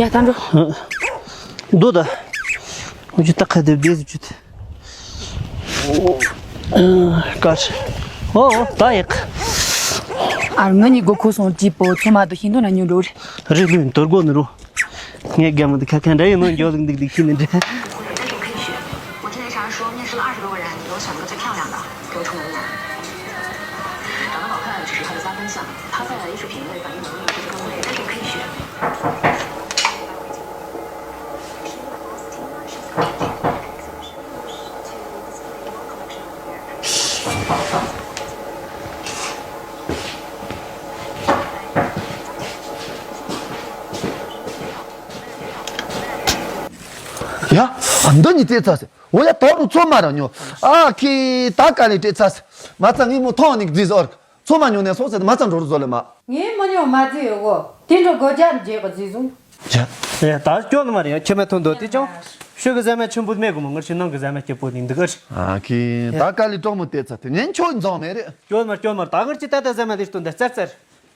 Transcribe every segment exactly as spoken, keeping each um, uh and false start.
ད་འགྲོ། འདུག་ད། འུ་ཅུ་ཏག་ཁ་དེ་བདེ་སུ་ཅུ་ཏི། ཀར། ཨོ་ཨོ་ད་ཡག་ཨར་ང་གཉིས་སྒོ་ཁུག་སོང་ཅི་པོ་ཚོ་མ་དོ་ཤིན་ཏུ་ན་ཉུ་འགྲོ་རེད། རེད་ལུས་དོར་དགོ་ནི་རུ། ངས་རྒན་མོ་དེ་ཁ་ཁ་འདྲ་ཡིན་ནོ་འགྱོ་ལུགས་འདུག་འདུག་ཤི་ནི་འདྲ། ཡ། ཨ་མདའ་གཉིས་སྤྲད་ཚར་ཟེར། འོ་ཡ་དོག་རུ་ཚོ་མ་ར་ཉོ། ཨ་ཁི་ད་ག་ལེ་སྤྲད་ཚར་ཟེར། མ་ཚ་ངས་མོ་ཐོང་ནིག་རྫི་ཟོར། ཚོ་མ་ཉོ་ནས་སོང་ཟེར་མ་ཚ་འགྲོ་རུ་ཟོ་ལེ་མ། ངས་མ་ཉོ་མ་རྫི་ཡོད་གོ། དེ་འགྲོ་སྒོ་རྒྱབ་རྗེས་གོ་རྫི་ཟུང་། ཡ། ཡ་ད་སྐྱོ་ནི་མ་རེད་ཡ་ཁྱེད་མ་ཐོན་འདོད་དེ་ཅང་། ཤོད་གི་ཟ་མ་ཆུན་པོ་མེད་གོ་མ་ངར་ཤི་ནང་གི་ཟ་མ་སྐྱིད་པོ་ནི་འདི་གར། ཨ་ཁི་ད་ག་ལེ་གྲོགས་མོ་སྤྲད་ཚར་དེ་ངས་ཁྱོད་འཛོང་མེད་རེད། སྐྱོ་ནི་མ་སྐྱོ་ནི་མ་ད་ངར་ཅི་ད་ད་ཟ་མ་ལེ་སྟོན་ད་ཙར་ཙར།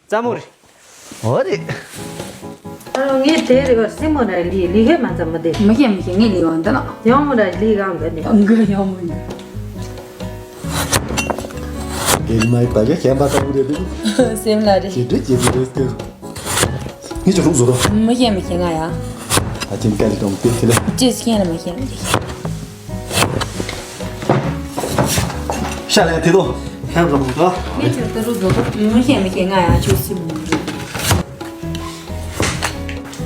ཙམ་མོ་རེད། འོ་རེད། ཨ་རོ་ངས་དེ་རེ་བ་སྲིང་མོ་ར་ལི་ལི་ཧེ་མ་ཙམ་མི་དེ། མི་ཤེས་མི་ཤེས་ངས་ལི་བ་འདི་ལ། ཡང་མོ་ར་ལི་གང་གི་ནི། འགི་ཡང་མོ་ཡིན། དེ་མ་ཡི་ད་ག་ཤན་པ་ཏང་རེད་འདུག་སེམས་ལ་རེད། ཇེ་དྲི་ཇེ་དྲི་རེད་སྐྱོ། ངས་ཅི་ཧྲུག་བཟོ་རོ། མི་ཤེས་མི་ཤེས་ང་ཡ། ཨ་ཅིན་ཀ་ལི་ཏོང་ཏེ་ཁེ་ལེ། ཅི་ཤེས་ལ་མི་ཤེས་མི་ཤེས། ཤ་ལན་དེ་དོ། ཧན་རོ་མོ་དོ། ངས་ཁྱོད་ཏི་རུ་བཟོ་གོ། མི་ཤེས་མི་ཤེས་ང་ཡང་ཁྱོད་སྲིད་མོ་མི་རུ།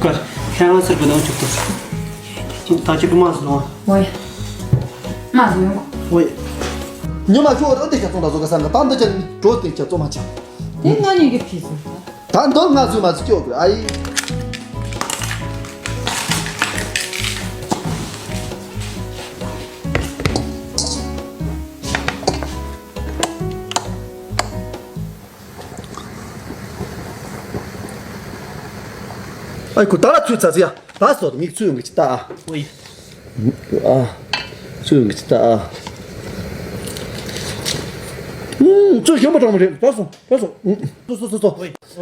ཀར། ཧན་རོ་སེར་པོ་ནང་ཆུག་ཏོ། ད་ཅི་པུ་མ་སུ་ནོ། ཝའི། མ་སུ་ཡོང་གོ། ཝའི། ཉི་མ་ཁྱོད་རོ་དེ་ཁྱ་ཚོང་ད་བཟོ་ག་སང་ག་ད་འདི་ཅན་འགྲོ་དེ་ཁྱ་ཚོང་མ་ཆ། དེ་ང་གཉིས་ཀྱི་ཕི་སུ། ད་མདོར་ང་ཚོས་མ་ཚིག་སྐྱོ་དགོས་ཨ་ཡིན། ཨ་ཁུ་ད་ལ་ཚུད་ཚ་ཚི་ཡ་ད་སོ་མིག་ཚུད་ཡོང་གི་ཅི་ད་ཨ། ཨོ་ཡེ། ཨ། ཚུད་ཡོང་གི་ཅི་ད་ཨ། ཚུད་ཞིམ་པོ་གྲོགས་མོ་རེད་ད་སོ་ད་སོ། སོ་སོ་སོ་སོ།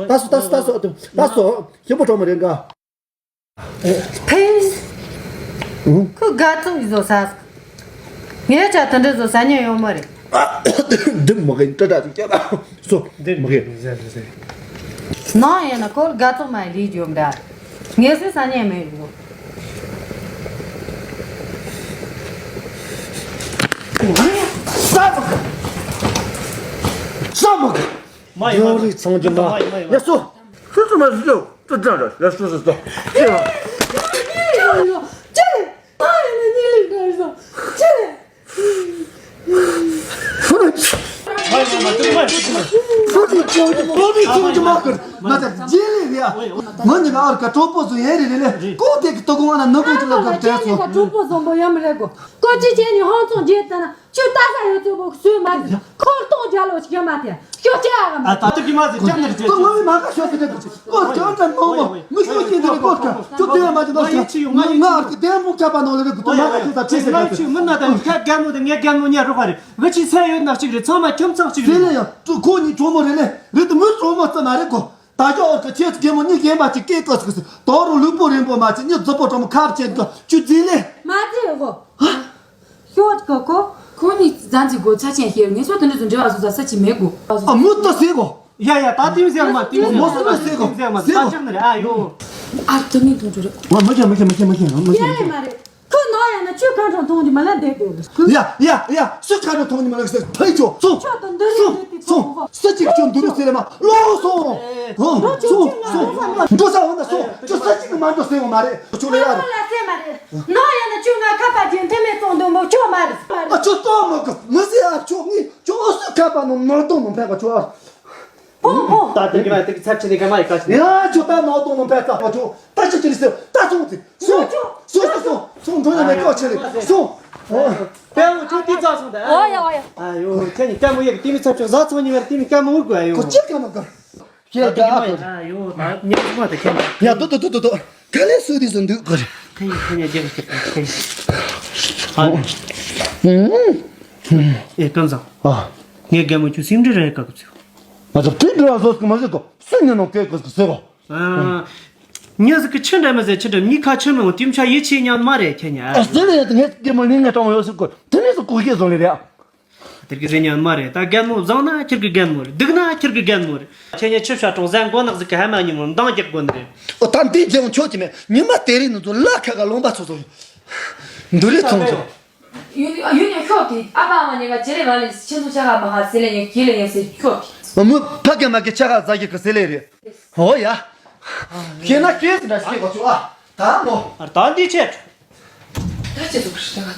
ད་སོ་ད་སོ་ད་སོ་ད་སོ་ཞིམ་པོ་གྲོགས་མོ་རེད་ག་ཕེ། ཁོ་དགའ་ཚོགས་ཀྱི་བཟོ་ས། ངས་ཅག་དེ་འདྲ་བཟོ་ས་ཉན་ཡོང་མ་རེད། འདི་མ་གི་ཏྲ་ཏྲ་ཅིག་བྱས་པ། སོ། འདི་མ་གི། ནང་ཡིན་ན་ཁོ་དགའ་ཚོགས་མ་ལས་རྒྱུ་འདྲ། ངས་སུ་ས་ཉན་མེད་རུ། ས་མ་གི། ས་མ་གི། མ་ཡོང་རིགས་ཚང་གི་མ། ཡ་སོ། སུ་སུ་མ་སུ་སུ་སུ་ཙང་ར་ལ་སུ་སུ་སུ། ཅི་ལ། ཅི་ལ། ཨ་ཡ་ན་ཉི་ལི་འདྲ་སོ། ཅི་ལ། སུ་ལ། སུ་ལ་ཅི་ལ། སུ་ལ་ཅི་ལ་མ་ཁར་ང་ད་ཇི་ལི་རེད་ཨ། ང་ཉི་མ་ཨར་ཀ་གྲོགས་པོ་ཚོ་ཡན་རེ་རེ་ལས་ཀོ་དེ་གི་ཏོ་གོང་ཨ་ན་ནོ་གོ་ཅི་ལ་གོ་དེ་ཚོ། གྲོགས་པོ་བཟང་པོ་ཡང་མི་རེད་གོ། ཀོ་ཅི་ཅན་ནི་ཧང་ཙོང་རྗེས་ལྟ་ན། ཁྱོད་ལྟ་ས་ཡོད་ཚོད་པོ་སུས་མ་ཟིན། ཁོར་གཏོང་རྒྱ་ལོ་ཞིག་མ་ཐེ། ཁྱོད་ཅི་ཨ་གམ། ཨ་ད་ལྟ་གི་མ་ཟིན་ཅང་ནི་རེད། ཁོ་ངོ་མ་ག་ཤོད་ཟིན་རེད། ཁོ་ཅང་ཅང་མང་མོ་མི་ཤོད་ཀྱི་འདི་རེད། ཁོ་ཁ་ཁྱོད་དེ་ཡང་མ་ཅི་ནོ་ཤ། ང་ཨར་གི་དེ་མུ་ཁྱབ་པ་ནོ་ལེ་རེད། ཁོ་མ་ག་ཁྱོད་ད་ཅི་ཟེར་ག་ཁྱོད་མི་ན་ད་ཁ་རྒན་མོ་དེ་ངའི་རྒན་མོ་ཉལ་རོགས་པ་རེད། ང་ཅི་ཚེ་ཡོད་ན་གཅིག་རེད། ཚང་མ་ཁྱོད་ཚང་གཅིག་རེད། ལེ་ཡ་ཁོ་ཉིད་གྲོགས་མོ་རེད་ལེ་རེད། དེ་མོ་གྲོགས་མོ་རྩ་མ་རེད་ཁོ། ད་ཅོག་ཨོར་ཁ་ཁྱེད་ཀྱི་མོ་གཉིས་རྒན་པ་ཅིག་སྐད་ཀོ་སི་ཀོ་སི་དོ་རུ་ལུས་པོ་རིང་པོ་མ་ཅིག་གཉིས་རྫི་པོ་གྲོགས་མོ་ཁབ་ཅན་གྱི་ཅུ་རྫི་ལེ། མ་རྫི་གོ། ཤོད་གོ་གོ། ཁོ་གཉིས་ཛན་ཛི་གོ་ཚ་ཅན་ཤེར་ངེས་སོ་དེ་འདྲ་ཚོ་འབྲེལ་བ་བཟོ་ས་ས་ཅི་མེད་གོ། ཨ་མུ་ཏོ་ཟེ་གོ། ཡ་ཡ་ད་ཏིམ་ཟེར་མ་ཏིམ་ཟེར་མ་ཏིམ་ཟེར་མ་ཟེ་གོ་ཟེ་གོ། ད་ཅག་ནི་རེད་ཨ་ཡོ། ཨ་ཏི་མིན་ཐུང་ཐུ་རེད། ང་མ་ཁྱེད་མ་ཁྱེད་མ་ཁྱེད་མ་ཁྱེད་མ་ཁྱེད། ཡ་ཡ་མ་རེད། ཁོ་ནོ་ཡ་ན་ཆུ་ཁ་འཕྲོ་མཐོང་གི་མ་ལ་འདེད་དགོས། ཡ་ཡ་ཡ་སུ་ཁ་འཕྲོ་མཐོང་གི་མ་ལ་ཟེར་ཕེ་ཆོ་སོང་། ཆོ་དང་འདི་རུ་འདི་དེ་ཐོང་གོ། སུ་གཅིག་ཁྱོད་འདི་རུ་ཟེར་མ་ལོ་སོང་། ཧོ་སོང་སོང་འགྲོ་ས་འོ་ན་སོང་ཁྱོད་ས་གཅིག་གི་མ་འགྲོ་ཟེར་བ་མ་རེད་ཁྱོད་ལ་ཡ་རེད། ལ་ཟེར་མ་རེད། ནོ་ཡ་ན་ཆུ་ང་ཁ་པ་ཅན་ཐེ་མེད་སོང་འདུག་མོ་ཆོ་མ་རེད། ཨ་ཆོ་སྟོང་མ་གི་མི་ཟེར་ཨ་ཆོ་ངི་ཆོ་ཨོ་སུ་ཁ་པ་ནོ་ནོ་སྟོང་ནོ་ཕེ་ག་ཆོ་ཨ། ཕོ་ཕོ། ད་དེ་གི་ན་དེ་གི་ཚབ་ཆེ་ནི་ག་མ་ཡི་ཀ་ཆེ་ནི། ཡ་ཁྱོད་ད་ནོ་དོང་ནོ་ཕེ་ཚ་ཁོ་ཆོ་ད་ཆི་ཆི་ནི་སེ་ད་སོང་ཚེ་སོང་སོང་སོང་སོང་སོང་འགྲོ་ན་མེད་ཀོ་ཆེ་ནི་སོང་། ཨོ། པེ་མོ་ཁྱོད་དེ་ཚ་སོང་ད། ཨོ་ཡ་ཨོ་ཡ། ཨ་ཡོ་ཁྱེད་ནི་ཀ་མོ་ཡེ་གི་དེ་མི་ཚབ་ཆོག་ཟ་ཚོང་ཉི་བར་དེ་མི་ཀ་མོ་འུར་གོ་ཨ་ཡོ། ཁོ་ཅི་ཀ་མོ་ཀ་ཁྱེད་ད་ཨ་ཁོ། ཨ་ཡོ་ད་ཉི་མ་ཅི་མ་ད་ཁྱེད་ཡ་དོ་དོ་དོ་དོ་དོ་ག་ལེ་སུ་དེ་སུ་འདུག་གོ་རེ། ཁྱེད་ཡི་ཁྱེད་ཡི་རྒྱག་གི་ཁྱེད་ཨ། ཨེ་ཀན་ཟང་ཨ། ངས་རྒན་མོ་ཁྱོད་སེམས་ཁྲལ་རེ་ཡེ་ཀ་གི་ཚུལ། ང་ཚོ་དེ་འདྲ་བཟོ་སྐུ་མ་ཟེར་གོ་སུ་ཉན་ནོ་སྐད་གོ་སྐུ་ཟེར་གོ། ཨ། མྱི་ཟིག་གི་ཆི་འདྲ་མི་ཟེར། ཆི་འདྲ་མྱི་ཁ་ཆི་མི་འོང་། དེ་མཆོག་ཡིད་ཆེས་ཉན་མ་རེད་ཁྱེད་ཉ། ཨ་ཟེར་ལེ་ཡ། དེ་ངས་སྐྱེ་མོ་ནི་ངས་གྲོང་ཡོད་ཟེར་གོ། དེ་ནས་སུ་གོ་ཤེས་བཟོ་ལེ་རེད། དེར་གི་ཟེར་ཉན་མ་རེད། ད་རྒན་མོ་བཟང་ན་ཁྱེད་ཀྱི་རྒན་མོ་རེད། སྡུག་ན་ཁྱེད་ཀྱི་རྒན་མོ་རེད། ཁྱེད་ཉ་ཆི་བྱ་གྲོང་ཟན་མགོ་ནག་ཟིག་གི་ཧ་མ་ཉིན་མོ་འདང་རྒྱག་དགོ་ནི་རེད། ཨོ་ད་འདི་རྒྱལ་བོ་ཆོག་གི་མེད། ཉི་མ་དེ་རིང་ནི་ཚོ་ལ་ཁ་ག་ལོང་པ་ཚོ་ཚོ་འདུ་རེ་ཚོང་ཚོ། ཡུན་ཡུན་ཡང་ཤོག་གི། ཨ་ཕ་ཨ་མ་གཉིས་ཀ་ཇེ་ལེ་མ་ལེ་ཁྱེད་ཚོ་ཆ་ག་མ་ཧ་ཟེ་ལེ་ཡང་གི་ལེ་ཡང་ཟེ་ཤོག་གི། མོ་ཕ་གི་མ་གི་ཆ་ག་ཟ་གི་གི་ཟེ་ལེ་རེད། ཨོ་ཡ། ཤེས་ན་ཤེས་ཟིན་ན་ཤེས་གོ་ཆུ་ཨ། ད་མོ། ཨ་ད་འདི་ཆེད། ད་ཅི་ཟུག་རེད་ད་ག་ད།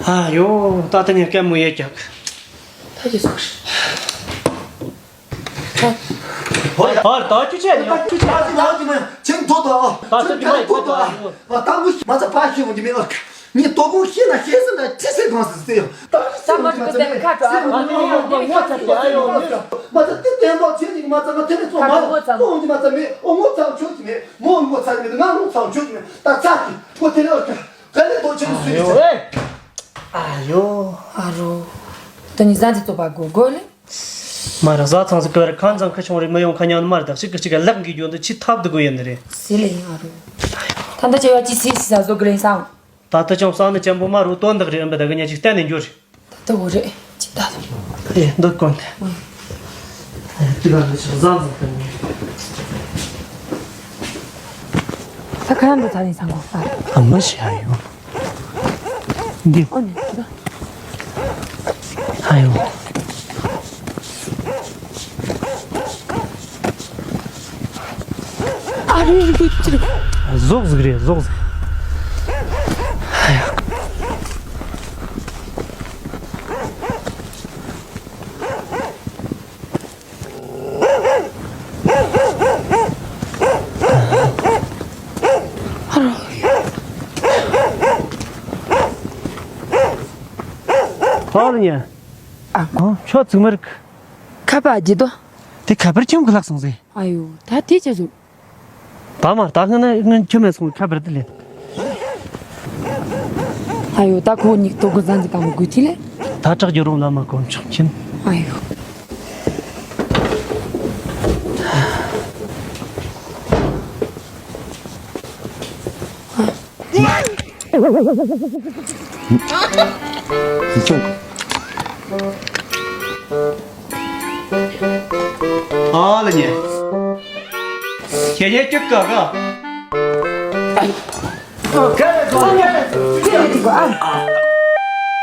ཨ་ཡོ། ད་ད་ནི་སྐད་མོ་ཡེ་རྒྱག་ད་ཅི་ཟུག་རེད། ཨ་ད་ཅི་ཆེད་ཡོ། ཅི་ཆེད་ཡོ། ཅི་མ་ཅི་མ་ཅིང་དོ་དོ། ད་ཅི་མ་ཅི་མ་ད་མོ་ཤི་མ་ཚ་པ་ཤི་མོ་ཅི་མེད་ཨ། ངས་དོ་དགོང་ཤེས་ན་ཤེས་ཟིན་ན་ཅི་ཟེར་གང་ཟེར་ཟེར་ཡོང་། ད་ཟེར་ཡོང་གི་མ་ཚད་མེད་ཟེར་ཡོང་གི་མ་ཚད་མེད། ཨོ་ངོ་ཚ་གི་ཨ་ཡོ། མ་ཚད་དེ་བསྟན་པ་བྱེད་ཀྱི་མ་ཚད་ང་དེ་ནས་ཚོང་མ་ཚོང་གི་མ་ཚད་མེད། ཨོ་ངོ་ཚ་ཆོད་ཀྱི་མེད། མོ་ངོ་ཚ་གི་མེད། ང་ངོ་ཚ་ཆོད་ཀྱི་མེད། ད་ཚ་གི་ཁོ་དེ་ནས་ཨོ་ག་ལེ་དོ་ཆེན་སུ་ཡིན་ཟེར། ཨ་ཡོ། ཨ་རོ། ད་ནི་ཟ་འདི་ཚོ་པ་གོ་གོ་ལེ། མ་ར་ཟ་ཚང་ཟིག་གི་བར་ཁ་འཛང་ཁ་ཆུང་རེ་མི་ཡོང་ཁ་ཉང་ནི་མ་ར་ད་གཅིག་གི་གཅིག་ག་ལག་འགི་རྒྱུ་འདི་ཆི་ཐབས་འདི་དགོས་ཡིན་ནི་རེད། ཟེ་ལེ་ཡིན་ཨ་རོ། ད་ད་ཅེ་བ་ཅི་སི་སི་ཟ་བཟོ་གི་ལེ་སང་། ད་ལྟ་ཅང་བསམ་ནི་ཅན་པོ་མ་རུ་དོན་དག་རེད། ཨམ་པ་ད་གི་ཉ་ཅིག་བསྟན་ནས་འགྱུར། ད་ལྟ་འོ་རེད་ཅི་ད་ལྟ། ཨེ་འདི་དཀོན་ཏེ། ཨེ་དེ་ག་ནི་ཆགས་བཟང་བཟང་བསྟན་ནས། ད་ག་ཡང་འདི་ཚ་ནས་སང་གོ་ཨ། ཨ་མ་ཤི་ཨ་ཡོ། འདི། ཨོ་ནི་ད། ཨ་ཡོ། ཨ་རེ་རེ་ཅི་རེད། ཟོག་ཟིག་རེད་ཟོག་ཟིག་ཨ་རོ། ཨ་ལ་ཉ། ཨ། ཨ་ཆོ་ཙིག་མ་རིག་ཁ་པར་ཨ་ཇི་དོ། དེ་ཁ་པར་ཁྱིམ་གི་ལྷག་སོང་ཟེ། ཨ་ཡོ་ད་དེ་ཅི་ཟུག་ད་མ་ད་ང་ན་ང་ཁྱིམ་མེད་སོང་ཁ་པར་དེ་ལེན། ཨ་ཡོ་ད་ཁོ་གཉིས་དོ་གོ་ཟན་ཟི་གང་མོ་དགོས་ཐི་ལེ། ད་དྲག་རྒྱུ་རུང་ལ་མ་གོམ་ཆོག་ཁྱིམ། ཨ་ཡོ། ཨ་ལ་ཉེ། ཁྱེད་ཉེ་ཅིག་ག་ག